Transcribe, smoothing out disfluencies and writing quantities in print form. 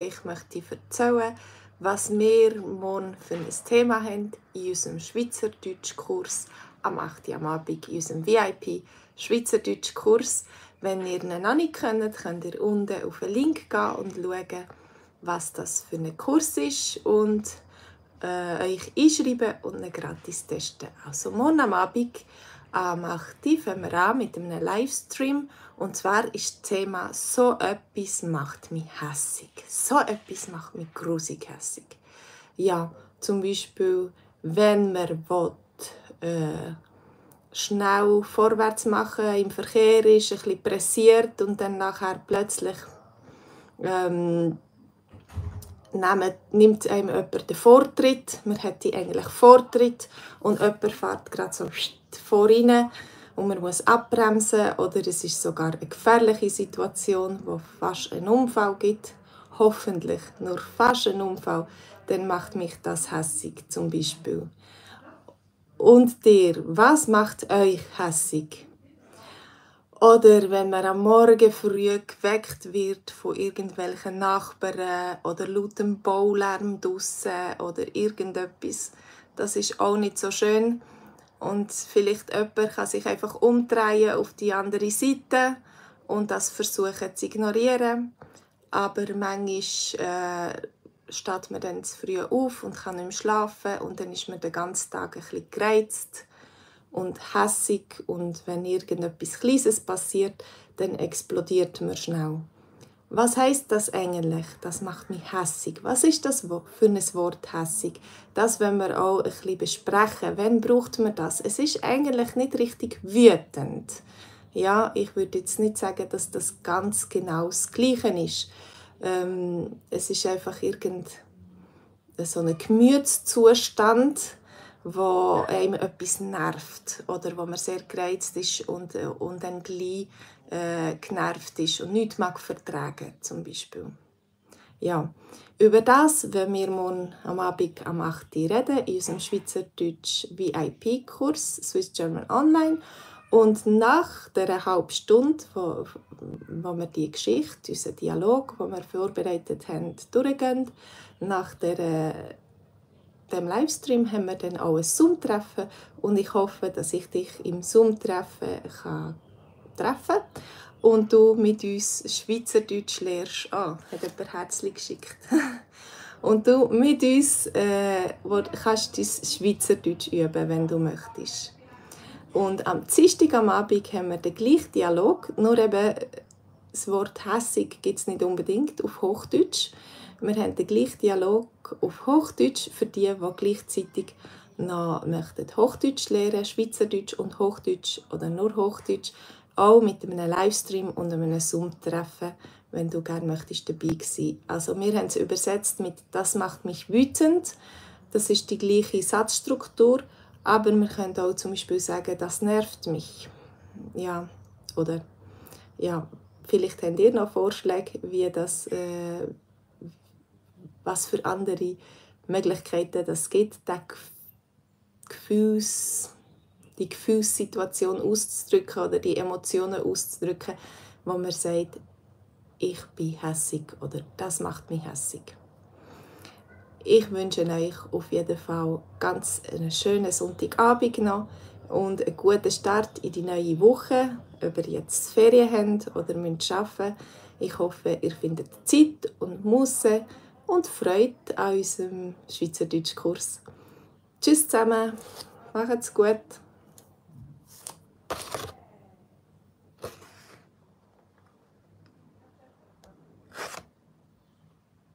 Ich möchte erzählen, was wir morgen für ein Thema haben in unserem Schweizerdeutsch-Kurs am 8. Uhr am Abend, in unserem VIP-Schweizerdeutsch-Kurs. Wenn ihr ihn noch nicht kennt, könnt ihr unten auf den Link gehen und schauen, was das für ein Kurs ist und euch einschreiben und ihn gratis testen. Also morgen am Abend am 8. Uhr fangen wir an mit einem Livestream. Und zwar ist das Thema «So etwas macht mich hässig». So etwas macht mich grusig hässig. Ja, zum Beispiel, wenn man will, schnell vorwärts machen im Verkehr ist, ein bisschen pressiert und dann nachher plötzlich nimmt einem jemand den Vortritt. Man hätte eigentlich Vortritt und jemand fährt gerade so vorne und man muss abbremsen oder es ist sogar eine gefährliche Situation, wo fast einen Unfall gibt. Hoffentlich nur fast einen Unfall, dann macht mich das hässig zum Beispiel. Und dir, was macht euch hässig? Oder wenn man am Morgen früh geweckt wird von irgendwelchen Nachbarn oder lautem Baulärm draussen oder irgendetwas, das ist auch nicht so schön. Und vielleicht jemand kann sich einfach umdrehen auf die andere Seite und das versuchen zu ignorieren. Aber manchmal steht man dann zu früh auf und kann nicht mehr schlafen und dann ist man den ganzen Tag ein bisschen gereizt und hässig und wenn irgendetwas Kleines passiert, dann explodiert man schnell. Was heisst das eigentlich? Das macht mich hässig. Was ist das für ein Wort hässig? Das wollen wir auch ein bisschen besprechen. Wann braucht man das? Es ist eigentlich nicht richtig wütend. Ja, ich würde jetzt nicht sagen, dass das ganz genau das Gleiche ist. Es ist einfach so ein Gemütszustand, wo einem etwas nervt oder wo man sehr gereizt ist und dann gleich genervt ist und nichts mag vertragen, zum Beispiel. Ja, über das wollen wir morgen am Abend am 8. Uhr reden, in unserem Schweizerdeutsch VIP-Kurs Swiss German Online. Und nach dieser halben Stunde, wo wir die Geschichte, unseren Dialog, den wir vorbereitet haben, durchgehen, nach dem Livestream haben wir dann auch ein Zoom-Treffen und ich hoffe, dass ich dich im Zoom-Treffen treffen kann und du mit uns Schweizerdeutsch lernst. Hat jemand Herzchen geschickt. Und du mit uns kannst dein Schweizerdeutsch üben, wenn du möchtest. Und am Dienstag am Abend haben wir den gleichen Dialog, nur eben das Wort «hässig» gibt es nicht unbedingt auf Hochdeutsch. Wir haben den gleichen Dialog auf Hochdeutsch für die gleichzeitig noch Hochdeutsch lernen, Schweizerdeutsch und Hochdeutsch oder nur Hochdeutsch, auch mit einem Livestream und einem Zoom-Treffen, wenn du gerne möchtest dabei sein. Also wir haben es übersetzt mit «Das macht mich wütend». Das ist die gleiche Satzstruktur, aber wir können auch zum Beispiel sagen «Das nervt mich». Ja, oder ja, vielleicht habt ihr noch Vorschläge, wie das was für andere Möglichkeiten es gibt, die Gefühlssituation auszudrücken oder die Emotionen auszudrücken, wo man sagt, ich bin hässig oder das macht mich hässig. Ich wünsche euch auf jeden Fall ganz einen schönen Sonntagabend noch und einen guten Start in die neue Woche, ob ihr jetzt Ferien habt oder arbeiten müsst. Ich hoffe, ihr findet Zeit und Muße und Freude an unserem Schweizerdeutsch-Kurs. Tschüss zusammen, macht's gut!